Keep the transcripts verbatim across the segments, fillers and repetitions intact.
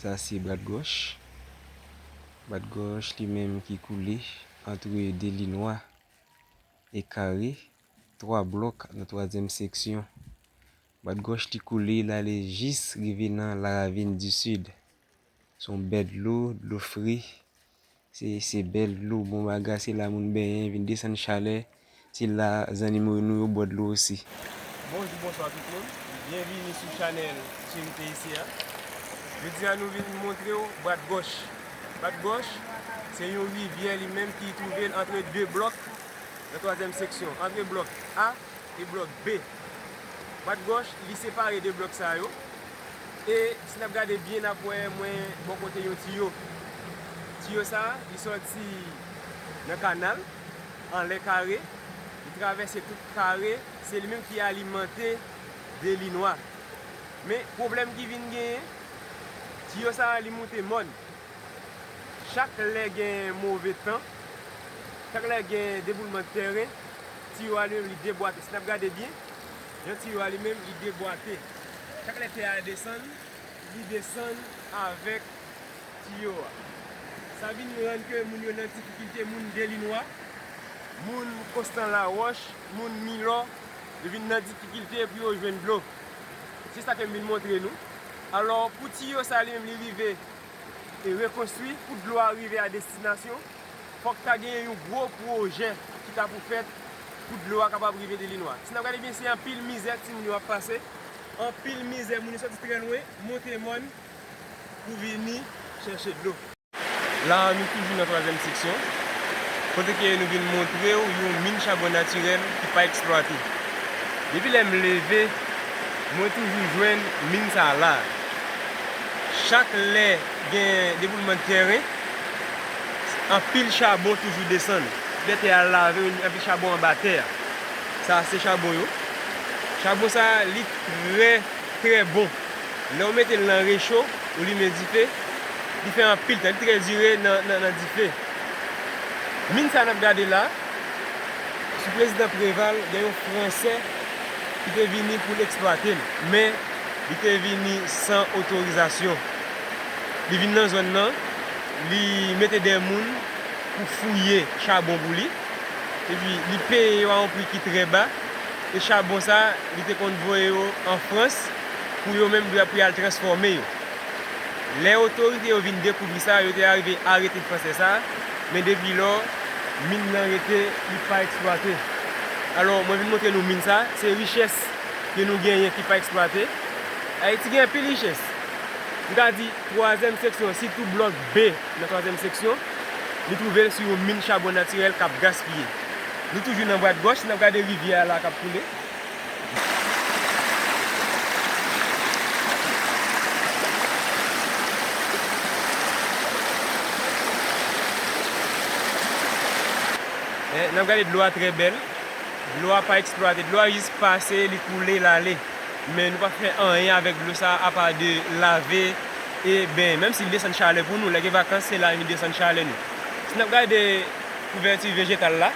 Sa se Bradgòch. Bradgòch li menm ki koule antre de linwa e kare, twa blòk nan twazyèm seksyon. Bradgòch li koule, l ale jis rive nan Laravine du Sud. Se yon bèl dlo, dlo fre. Se, se bèl dlo, bon bagay, se la moun benyen, vin desann chalè. Se la zannimo nou yo bwè dlo osi. Bonjou, bonswa tout moun. Byenvini sou chanèl Cheri P I C a. Jodi a nou vin montre w Bradgòch. Bradgòch, se yon rivyè li menm ki twouve l antre de blòk nan twazyèm seksyon, antre blòk A e blòk B. Bradgòch, li separe de blòk sa yo. E si n ap gade byen, n ap wè mwen bò kote yon tiyo. Tiyo sa, li sòti nan kanal, anlè kare, li travèse tout kare, se li menm ki alimante de linwa. Men, pwoblèm ki vin genyen, tiyo sa, li moute mòn. Chak lè gen move tan, chak lè gen deboulman de tèren, tiyo a li menm li debwate. Si n ap gade byen, jan tiyo a li menm li debwate. Chak lè tè a desann, li desann avèk tiyo a. Sa vin rann ke moun yo nan difikilte, moun Delinwa, moun Konstan Lawòch, moun Milò, yo vin nan difikilte pou yo jwenn dlo. Se sa ke m vin montre nou. Alò, pou tiyo sa li menm li rive e rekonstwi, pou dlo a rive a destinasyon, fòk ta genyen yon gwo pwojè ki ta pou fèt pou dlo a kapab rive Delinwa. Si n ap gade byen, se anpil mizè timoun yo ap pase, anpil mizè, moun yo soti trè lwen, monte mòn pou vini chèche dlo. La a, nou toujou nan twazyèm seksyon, kote ke nou vin montre w yon min chabon natirèl ki pa eksplwate. Depi lè m leve, mwen toujou jwenn min sa la. Chak lè gen deboulman de tèren, anpil chabon toujou desann. Lè tè a lave, anpil chabon anba tè a. Sa se chabon yo. Chabon sa, li trè, trè bon. Lè w mete l nan recho, ou limen dife, li fè anpil tan, li trè dire nan, nan, nan dife. Min sa n ap gade la, sou prezidan Preval, gen yon Fransè ki te vini pou l eksplwate l, men li te vini san otorizasyon. Li vin nan zòn nan, li mete de moun pou fouye chabon pou li, epi li peye yo a yon pri ki trè ba, e chabon sa, li te konn voye yo an Frans pou yo menm pou y al transfòme yo. Lè otorite yo vin dekouvri sa, yo te arive arete Fransè sa, men depi lò, min nan rete, li pa eksplwate. Alò, mwen vin montre nou min sa, se richès ke nou genyen ki pa eksplwate. Ayiti gen anpil richès. M ka di, twazyèm seksyon, sitou blòk B nan twazyèm seksyon, nou twouve l sou yon min chabon natirèl k ap gaspiye. Nou toujou nan Bradgòch, si n ap gade rivyè a la k ap koule. Eh, n ap gade dlo a trè bèl. Dlo a pa eksplwate. Dlo a jis pase, li koule, l ale. Men nou pa fè anyen avèk dlo sa a, apa de lave e benyen. Menm si l desann chalè pou nou, lè gen vakans, se la li desann chalè nou. Si n ap gade kouvèti vejetal la,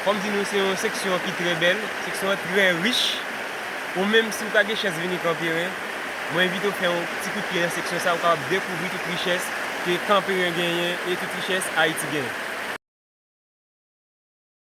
Kòm di nou, se yon seksyon ki trè bèl, seksyon an trè rich. Ou menm, si w pa gen chans vini Kanperen, mwen envite w fè yon ti kout pye nan seksyon sa, ou kapab dekouvri tout richès ke Kanperen genyen e tout richès Ayiti genyen.